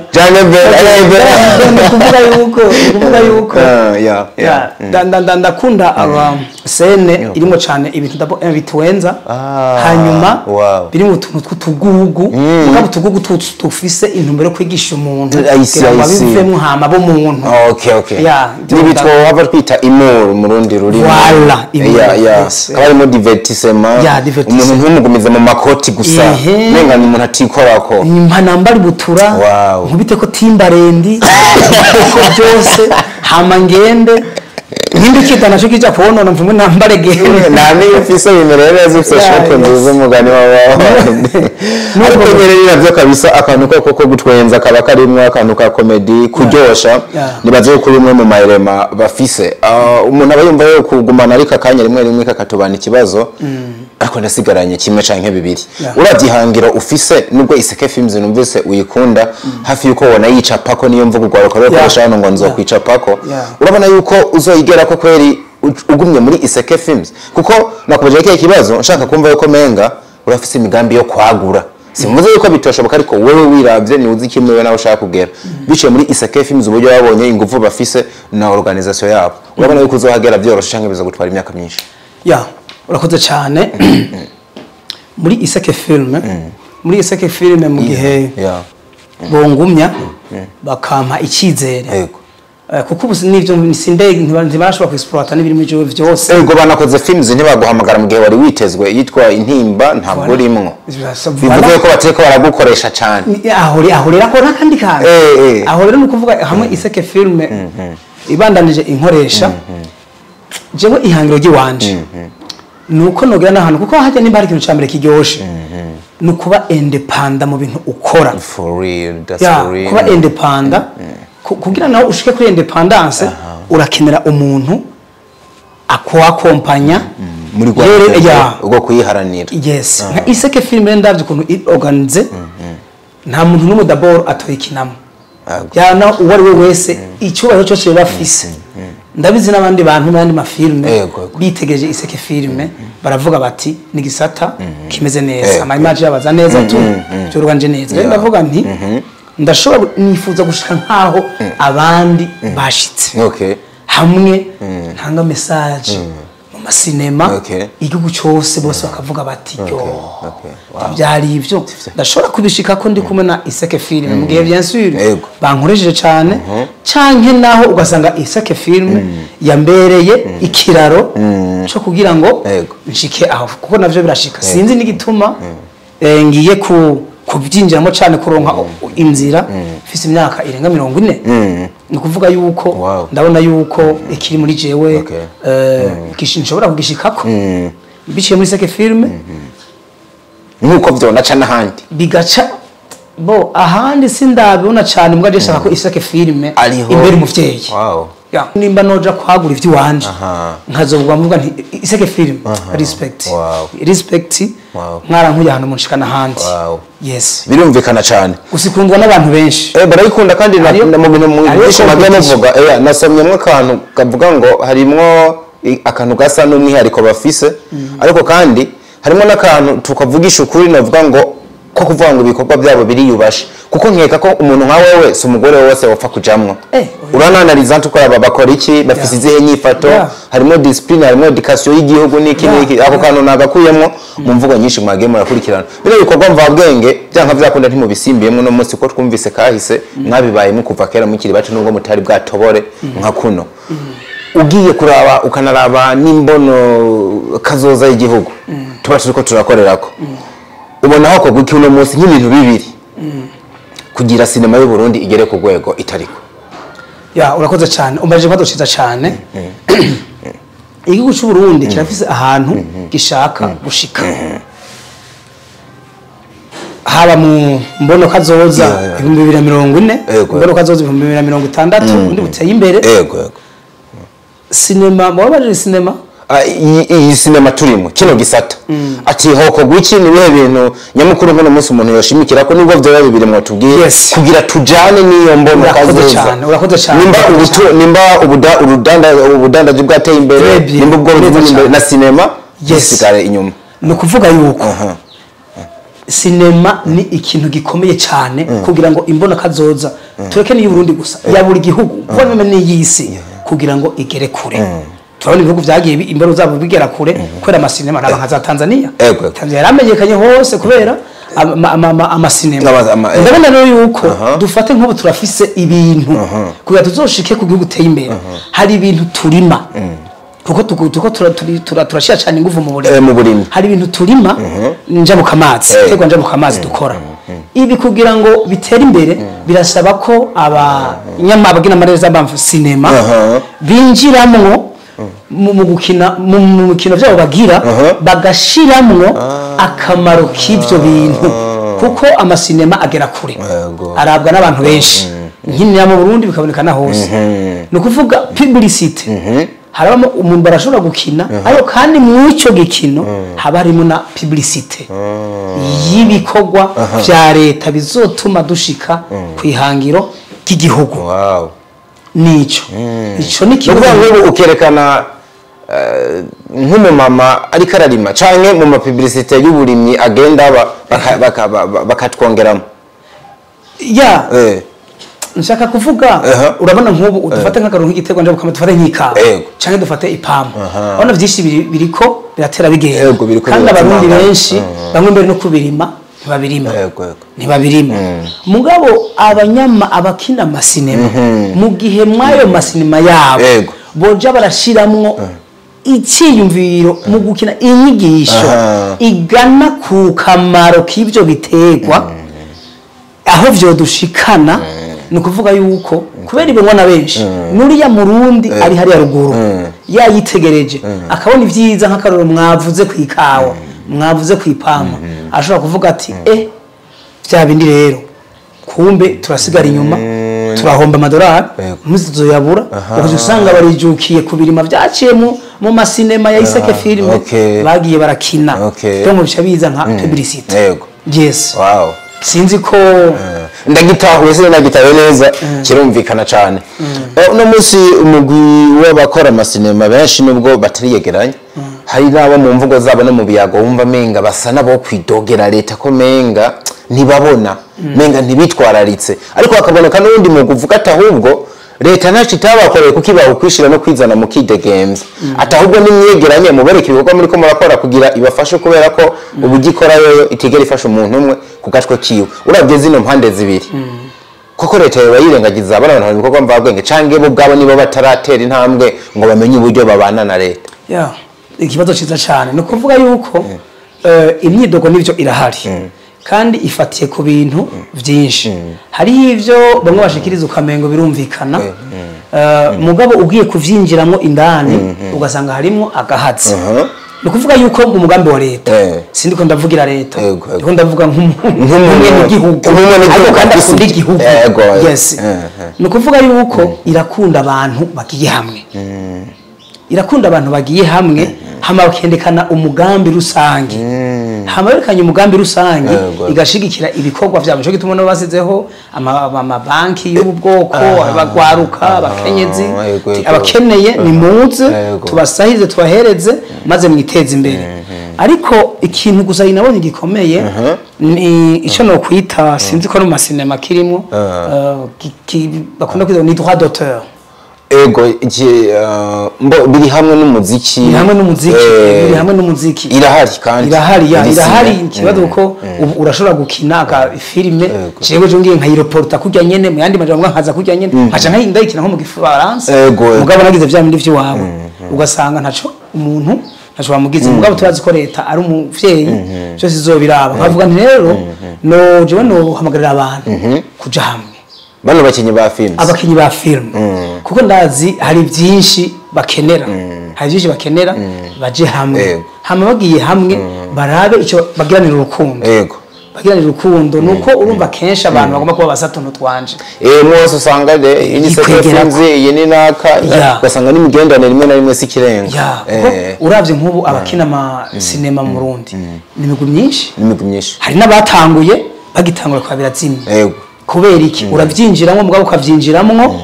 kuvuga yuko ndakunda aba scene irimo cyane ibintu bitwenza, hanyuma biri mu tuntu tw'utugugu, mugabo utugugu tufise intumbero yo kwigisha umuntu kugira ngo abivemo hama bo muntu. Okay okay, nibitwo wava twita imuru mu rundi rurimi. Voilà, kaba harimo divertissement, umuntu ntumugumize mu makoti gusa, nenga ni umuntu atikorako namba butura nkubite ko timbarendi ko byose hama ngende nindi kita naco kija kubonona mvumwe nambare gende nami ufise bimerere neza ufise shop nziza umugani wawe. Ariko nyere navyo kabisa akantu ko gutwenza kaba karimwo akantu ka comedy kuryosha, nibaze ko rimwe mu mairema bafise umuntu aba yumva yo kugumana ariko akanya rimwe rimwe kakatubana ikibazo, ariko ndasigaranye kimwe canke bibiri. Uravyihangira ufise nubwo Iseke Films numvise uyikunda hafi yuko wona yicapako, niyo mvugo ugwaruka rwo hano ngo nzokwicapako, urabona yuko uzoyigera ko kweri ugumye muri Iseke Films, kuko nakubaje kiye kibazo nshaka kumva yuko menga urafise imigambi yo kwagura. Simvuze yuko bitoshoboka, ariko wewe wiravye ni uzi kimwe nawe ushaka kugera biciye muri Iseke Films, uburyo babonye ingufu bafise na organisation yabo, urabona yuko uzohagera byoroshe canke bizogutwara imyaka myinshi? Urakoze cyane. Muri Iseke Film, muri Iseke Film mu gihe bongumya bakampa icyizere, kuko ubu nivyo sinde ntibashobora kuexploiter n'ibiri muri byose. Ego banakoze films ntibaguhamagara mu gihe wari witezwe yitwa Intimba, ntabwo urimwo, bivuze ko bateko baragukoresha cyane. Aho rero akora kandi kandi aho rero ni kuvuga hamwe Iseke Film ibandanije inkoresha jewe ihangiro ry'iwanje nuko nogera n'ahantu, kuko hajya nimba hari ikintu cyambere kiryoshe nukuba independent mu bintu ukora. For real, that's for real. Kuba independent kugira naho ushike kuri independence urakenera umuntu akwakompanya muri rwa kuyiharanira. Yes, nka Iseke Film ndavye ukuntu organize, nta muntu n'umwe d'abord atoyikinamo, yana uwo ari we wese icyubahiro cyose bafise. Ndabizi n'abandi bantu n'andi mafilme bitegereje Iseke Film baravuga bati ni gisata kimeze neza, ama image yabaza neza tu cyorwanje neza. Rero ndavuga nti ndashobora nifuza gushika nkaho abandi bashitse. Hamwe ntanga message mu masinema igihugu cyose bose bakavuga bati yo byari ivyo. Ndashobora kubishika ko ndi kumwe na Iseke Film mu gihe bien sûr bankoresheje cyane, canke naho ugasanga Iseke Film yambereye ikiraro cyo kugira ngo nshike aho, kuko navyo birashika. Sinzi n'igituma ngiye kubyinjiramo cyane kuronka inzira mfise imyaka irenga 40, ni kuvuga yuko ndabona yuko ikiri muri jewe nshobora kugishikako biciye muri Iseke Film nkuko vyona ca n'ahandi bigaca bo ahandi sindabibona cyane, mbwa je shaka ko Iseke Film imbere umuvyeyi. Nimba noja kwagura ivy'iwanje nkazobwa mvuga nti Iseke Film respect respect mwarankuye ahantu munshikana handi. Yes, birumvikana cyane usikundwa n'abantu benshi barayikunda kandi na mu bintu mwinshi magana muvuga nasomyemwe akantu kavuga ngo harimwo akantu gasa n'umwihariko bafise, ariko kandi harimo n'akantu tukavugisha ukuri navuga ngo ko kuvuga ngo ibikorwa byabo biriyubashe, kuko nkeka ko umuntu nka wewe si umugore wose wapfa kujamwo. Urananaliza tukora bakora iki, bafise izihe nyifato, harimo discipline, harimo education y'igihugu n'iki n'iki. Ako kantu nagakuyemwo mu mvugo nyinshi mwagiye murakurikirana bino bikorwa mvabwenge byanka byakunda ntimubisimbiyemwo no munsi ko twumvise kahise mwabibayemo kuva kera mukiri bato nubwo mutari bwatobore nka kuno. Ugiye kuraba ukanaraba n'imbono kazoza y'igihugu tuba turiko turakorerako, ubona aho kogwa uno munsi nk'ibintu bibiri Kugira sinema y'u Burundi igere ku rwego itariko. Ya, urakoze cyane, umbaje ikibazo ciza cyane. Igihugu cy'u Burundi kirafise ahantu gishaka gushika, haba mu mbono kazoza 2040, imbono kazoza 2060, ubundi buteye imbere. Yego yego. Sinema, mwabaje sinema. Iyi sinema turimo, kino gisata, ati hoko gwiki, ni bihe bintu nyamukuru nk'uno munsi umuntu yoshimikira ko, nubwo vyoba bibiri mwotubwiye, kugira tujane n'iyo mbono Urakoze kazoza? cyane, urakoze cyane. Nimba Urakoze ubutu nimba ubudandaji bwateye imbere, Très bien. nimba ubworozi Neza buri imbere, cyane. na sinema isigare inyuma. Ni ukuvuga yuko sinema ni ikintu gikomeye cyane kugira ngo imbona kazoza, tureke n'iyo Burundi gusa, ya buri gihugu, kuko même n'iy'isi, kugira ngo igere kure. Turabona ibihugu byagiye imbono zabo bigera kure kubera amasinema, naba nka za Tanzania. Yego. Tanzania yaramenyekanye hose kubera amasinema. Ndabona rero yuko dufate nk'ubu turafise ibintu kugira tuzoshike ku gihugu uteye imbere. Hari ibintu turima, kuko tuko turashira cyane ingufu mu burimyi. Mu burimyi. Hari ibintu turima njabukamazi, terwa njabukamazi dukora. Ibi kugira ngo bitere imbere birasaba ko abanyamabagina amareza bamvu sinema binjiramwo mu gukina mu mikino vyabo bagira, bagashiramwo akamaro k'ivyo bintu, kuko amasinema agera kure, arabwa n'abantu benshi, nkinira mu Burundi bikaboneka na hose. Ni ukuvuga publicité, harabamo umuntu barashobora gukina, ariko kandi mu ico gikino haba harimo na publicité y'ibikorwa vya leta bizotuma dushika ku ihangiro ry'igihugu. Nico ico ni Ni kimwe. ukuvuga nk'ubu ukerekana nk'umumama ariko ararima, canke mu ma publicité y'uburimyi agenda aba bakatwongeramo. Ya, nshaka kuvuga, urabona nk'ubu dufate nk'akaruru nk'igiterwa njabukama, dufate nk'ikawa canke dufate ipampa. Urabona vyinshi biriko biratera bigenda, Yego, biriko kandi abarundi birazimangana. benshi bamwe mbere no kubirima ntibabirima. Yego yego Ntibabirima. Mugabo abanyama abakina amasinema, mu gihe mwayo masinema yabo boja barashiramwo icyiyumviro mu gukina inyigisho igana ku kamaro k'ibyo biterwa, aho vyodushikana. Ni ukuvuga yuko kubera ibinwa na benshi, nuriya murundi ari hariya ruguru yayitegereje akabona ibyiza, nk'akaroro mwavuze ku ikawa, mwavuze ku ipampa, ashobora kuvuga ati: "Eh, bya bindi rero kumbe turasigara inyuma, turahomba amadolari, ntituzoyabura." Ukaza usanga barijukiye ku birima byaciye mu masinema ya Iseke filime bagiye barakina. Donc bica biza nka publicité. Yes. Sinzi ko Ndagitahuye, se ndagitahuye neza, kirumvikana cyane. Uno munsi umugwi w'abakora amasinema benshi, nubwo batariyegeranya, hari n'abo mu mvugo zabo no mu biyago wumva menga basa n'abo kwidogera leta, ko menga ntibabona, menga ntibitwararitse. Ariko hakaboneka n'uwundi mugwi uvuga ati ahubwo leta ntacyo itabakoreye, kuko ibaha ukwishira no kwizana mu kidegemvya, ati ahubwo nimyegeranye mubereke ibikorwa muriko murakora kugira ibafashe, kubera ko uburyo ikora yoyo itigera ifasha umuntu umwe ku gatwe kiwe. Uravye zino mpande zibiri, koko leta yoba yirengagiza bano bantu ibikorwa mvabwenge, canke bo ubwabo nibo bataratera intambwe ngo bamenye uburyo babana na leta? Ya, ikibazo cyiza cyane. Ni ukuvuga yuko imyidogo n'ibyo irahari, kandi ifatiye ku bintu byinshi. Hariho ibyo bamwe bashikiriza ukamengo birumvikana, mugabo ugiye kuvyinjiramo indani ugasanga harimo agahatsi. Ni ukuvuga yuko mu mugambi wa leta, sindiko ndavugira leta, ndiko ndavuga nk'umwenegihugu, Nk'umwenegihugu ariko kandi afise akunda igihugu. Yego. Yes. Ni ukuvuga yuko irakunda abantu bagiye hamwe, irakunda abantu bagiye hamwe, hama bakendekana umugambi rusange, hama berekanye umugambi rusange, igashigikira ibikorwa vyabo. Nico gituma nabo basizeho amabanki y'ubu bwoko, abagwaruka, abakenyezi, abakeneye nimuze tubasahize, tubahereze, maze mwiteze imbere. Ariko ikintu gusa nabonye gikomeye ni icyo nokwita, sinzi ko no mu masinema kirimo, bakunda kwita ni droit d'auteur. Ego, iki mbo biri hamwe n'umuziki. Biri hamwe n'umuziki. Biri hamwe n'umuziki. Irahari kandi. Irahari, ya. Iri Irahari. sine. Ikibazo kuko ubu urashobora gukina aka filime, jewe je ngiye nkayireporta kurya nyene, mu yandi majambo nkaza kurya nyene, nkaca ndayikina nko mu gifaransa, Yego. mugabo nagize vya bindi vy'iwawe, ugasanga ntaco umuntu Ntaco bamugize, mugabo turazi ko leta ari umuvyeyi, byose izobiraba. Nkavuga nti rero no jewe no hamagarira abantu kuja hamwe, bano bakinyi ba films, abakinyi ba film, kuko ndazi hari byinshi bakenera, hari byinshi bakenera, baje hamwe. Hama bagiye hamwe barabe icyo bagiranira urukundo. Bagiranira urukundo nuko urumva kenshi abantu bagomba kuba basatuntu twanje. Mwose usanga ini films iyi ni naka, ugasanga n'imigenderanire rimwe na rimwe si ikirenga. Uravye nk'ubu abakina ama sinema mu Burundi ni imigwi myinshi, hari n'abatanguye bagitangura kwa birazimye. Kubera iki? Uravyinjiramwo mugabo ukavyinjiramwo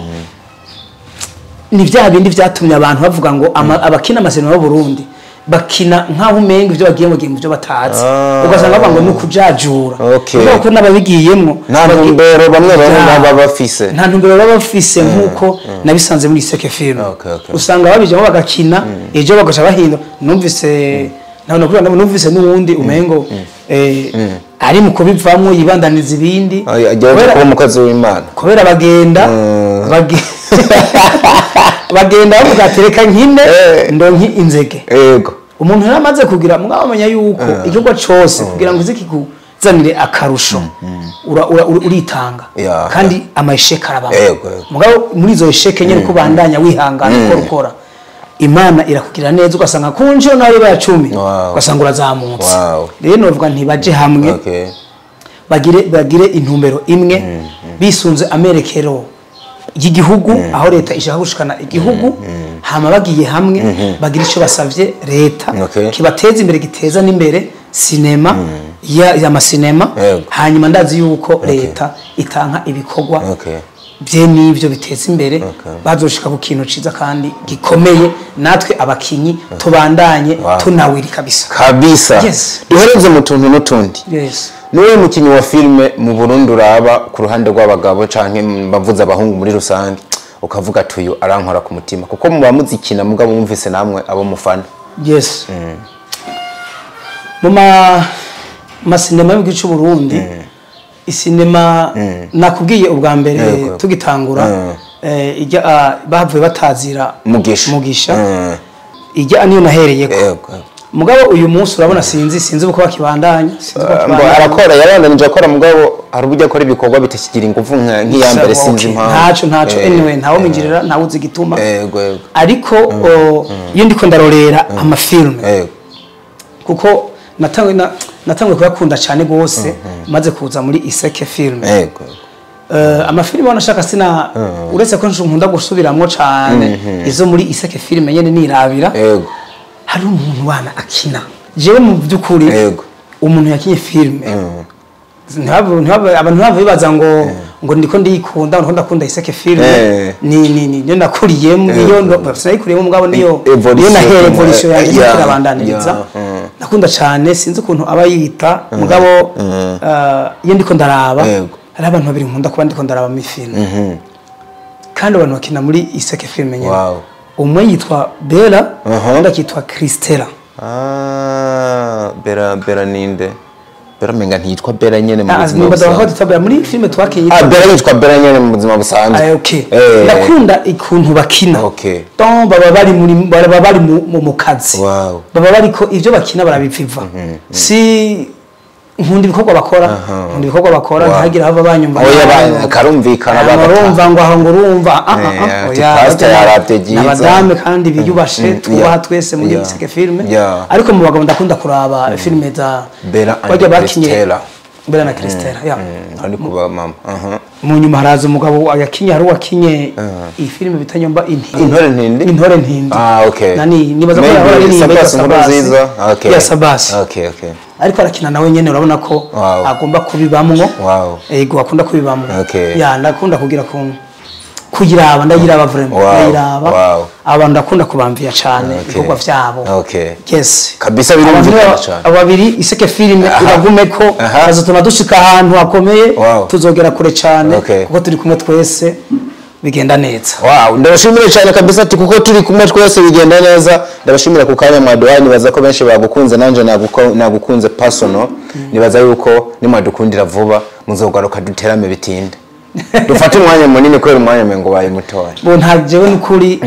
ni vya bindi vyatumye abantu bavuga ngo abakina amasinema y'u Burundi bakina nkaho umenga ivyo bagiye mu byo batazi, ugasanga bavuga ngo nukujajura. Kuko nababigiyemwo nta ntumbero bamwe baba bafise, nta ntumbero baba bafise nkuko nabisanze muri Iseke Film. Usanga babijemo bagakina ejo bagaca bahinda. Numvise numvise n'uwundi umengo ari mu kubivamwo yibandaniza ibindi, kubera umukozi w'Imana, kubera bagenda bagenda bavuga tereka nkine ndonki inzege. Yego, umuntu yaramaze kugira mwamenya yuko igikorwa cose kugira ngo izikikuzanire akarusho uritanga, kandi amayesheke arabamo. Mugabo muri izo esheke nyene ko bandanya wihangana ukora Imana irakugira neza, ugasanga kunje nawe baya 10 ugasanga urazamutse. Rero novuga ntibaje hamwe, bagire intumbero imwe, bisunze amerekero y'igihugu aho leta ishaka gushikana igihugu. Hama bagiye hamwe bagira ico basavye leta kibateza imbere, giteza n'imbere sinema ya masinema. Hanyuma ndazi yuko leta itanka ibikorwa bye nivyo biteza imbere, bazoshika ku kintu ciza kandi gikomeye, natwe abakinyi tubandanye tunawiri kabisa kabisa. Duhereze mu tuntu n'utundi. Niwe mukinyi wa filme mu Burundi uraba ku ruhande rw'abagabo canke bavuza abahungu muri rusange ukavuga tuyo arankora ku mutima, kuko muba muzikina mugabo mwumvise namwe abo mufana? Mu masinema y'igihugu cy'u Burundi, isinema nakubwiye ubwa mbere tugitangura ijya bavuye batazira Mugisha, ijya niyo nahereyeko. Mugabo uyu munsi urabona sinzi uko bakibandanya, sinzi uko bakibandanya. Arakora yarandanije akora, mugabo hari uburyo akora ibikorwa bitakigira ingufu nk'iya mbere, sinzi impamvu. Ntaco anyway, ntawo minjirira, ntawo uzi igituma. Ariko iyo ndiko ndarorera amafilme, kuko natangwe kuyakunda cyane gose maze kuza muri Iseke Film. Amafilme wanashaka sina, uretse ko nkunda gusubiramwo cyane izo muri Iseke Film nyene nirabira. Hari umuntu wana akina jewe mu byukuri umuntu yakinye filme abantu ntabwo bibaza ngo ndiko ndikunda, ngo ndakunda Iseke Film, ni niyo nakuriyemo, niyo sinayikuriyemo mugabo niyo nahere evolution yanjye kirabandaniriza. Nakunda cyane, sinzi ukuntu aba yita mugabo iyo ndiko ndaraba hari abantu babiri nkunda kuba ndiko ndaraba muri film, kandi abantu bakina muri Iseke Film nyene. Umwe yitwa Bella, undi akitwa Christella. Bella ninde? Bella menga ntiyitwa Bella nyene mu buzima busanzwe. Muri filme twakinye yitwa Bella yitwa Bella nyene mu buzima busanzwe. Ndakunda ikuntu bakina. Donc baba bari muri baba bari mu kazi. Baba bariko ivyo bakina barabipfiva. Si nkunda ibikorwa bakora, nkunda ibikorwa bakora, ntagira hava banyumva. Oya karumvikana barumva ngo aho ngo urumva oya abadame kandi biyubashe twubaha twese muri Iseke Film. Ariko mu bagabo ndakunda kuraba filme za Bella and Christella. Bella na Christella, ya. Ari kuba mama. Mu nyuma haraza umugabo ayakinye, hari wakinye iyi filme bitanyomba Intore Ntindi. Intore Ntindi. Nani nibaza ko yahora ari Sabasi. Ya Sabasi. Ariko arakina nawe nyene urabona ko agomba kubibamwo. Ego akunda kubibamwo. Ya ndakunda kugira ku kuyiraba, ndayiraba vraiment, ndayiraba. Abantu ndakunda kubamvira cyane ibikorwa vyabo. Yes. Kabisa birumvikana cyane. Ababiri Iseke Film iragume ko bazotuma dushika ahantu hakomeye, tuzogera kure cyane kuko turi kumwe twese bigenda neza. Ndabashimira cyane kabisa ati kuko turi kumwe twese bigenda neza. Ndabashimira ku kanya mwaduhaye, nibaza ko benshi bagukunze, nanje nagukunze personal. Nibaza yuko nimwadukundira vuba muzogaruka duterame bitinde. Dufate umwanya munini kubera umwanya mengo baye mutoya. Bo nta jewe n'ukuri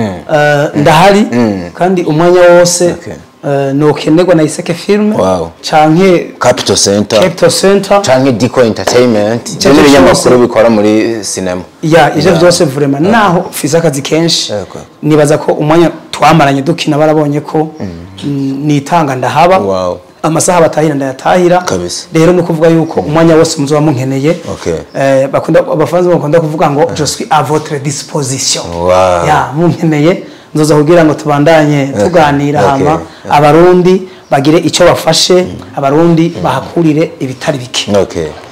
ndahari kandi umwanya wose Nokenerwa na Iseke Film canke Capital Center, Capital Center canke Dico Entertainment Icyo n'ibinyamakuru cyose. bikora muri cinema. Ya, ivyo vyose vraiment, naho mfise akazi kenshi, nibaza ko umwanya twamaranye dukina barabonye ko nitanga, ndahaba. Amasaha batahira ndayatahira. Rero ni ukuvuga yuko umwanya wose muzoba munkeneye, bakunda, abafaransa bakunda kuvuga ngo "Je suis à votre disposition." Ya, munkeneye nzoza kugira ngo tubandanye tuganira, hama abarundi bagire icyo bafashe, abarundi bahakurire ibitari bike.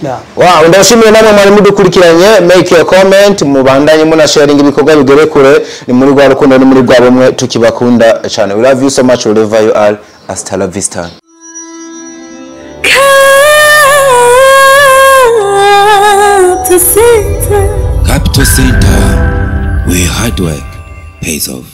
Yeah. Wow, ndabashimiye namwe mwari mudukurikiranye. Make your comment, mubandanye muna sharing ibikorwa bigere kure. Ni muri rwa rukundo, ni muri rwa bumwe, tukibakunda cyane. We love you so much wherever you are. Hasta la vista. Capital Center. Capital Center, where hard work pays off.